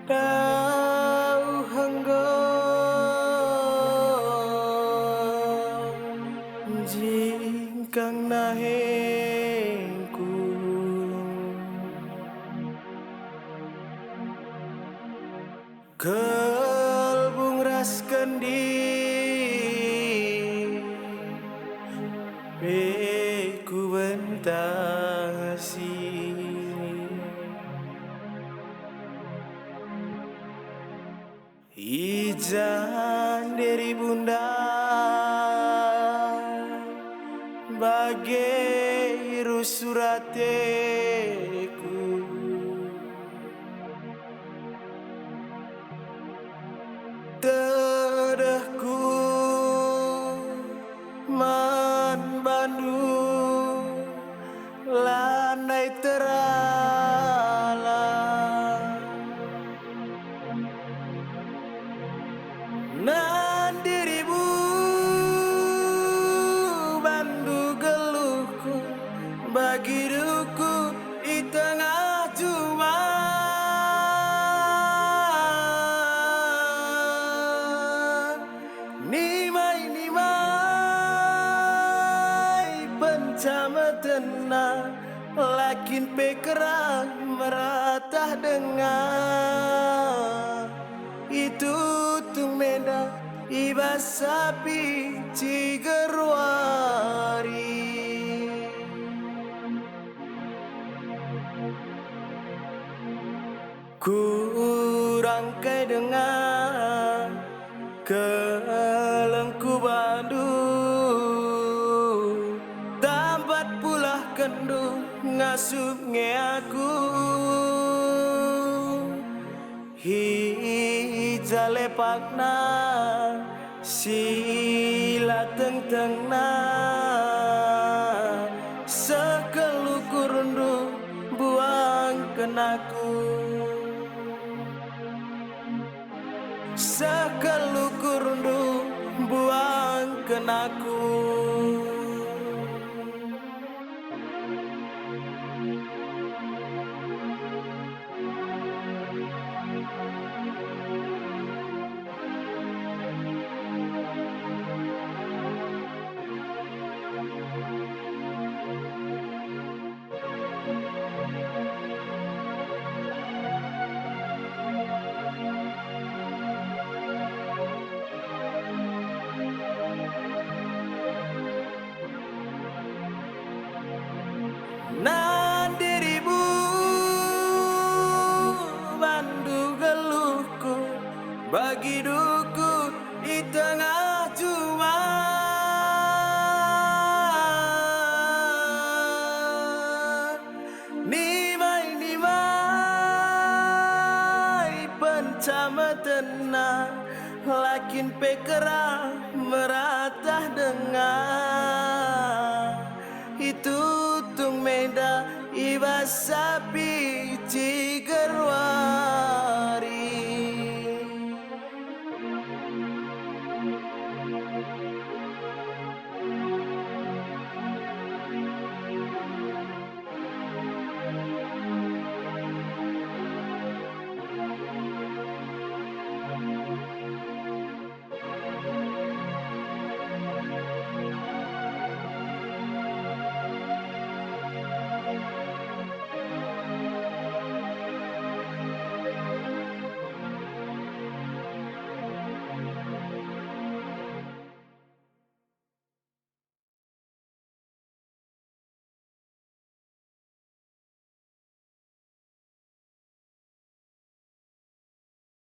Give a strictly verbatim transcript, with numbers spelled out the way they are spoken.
Dauh enggo jingkang nahengku, kelbung ras kendi pe kubentasi. I ja nde ribunda bage rusur ateku. Tedehku man bandu lanai terala. Nandiribu bandu geluhku, bagi duku i tengah juma. Nimai-nimai pencametenna, la kin pe kerah meratah denga. Itutung menda i bas api cigeruari. Kurang kai denga kelengku bandu, tampat pulah kendu ngasup nge aku. Hi ja lepakna si la tengtengna, seh kelukurndu buangken aku. Seh kelukurndu buangken aku. Nandiribu bandu geluhku, bagi duku i tengah juma. Nimai-nimai pencametenna, la kin pe kerah meratah denga. Itutung menda i bas api ciga.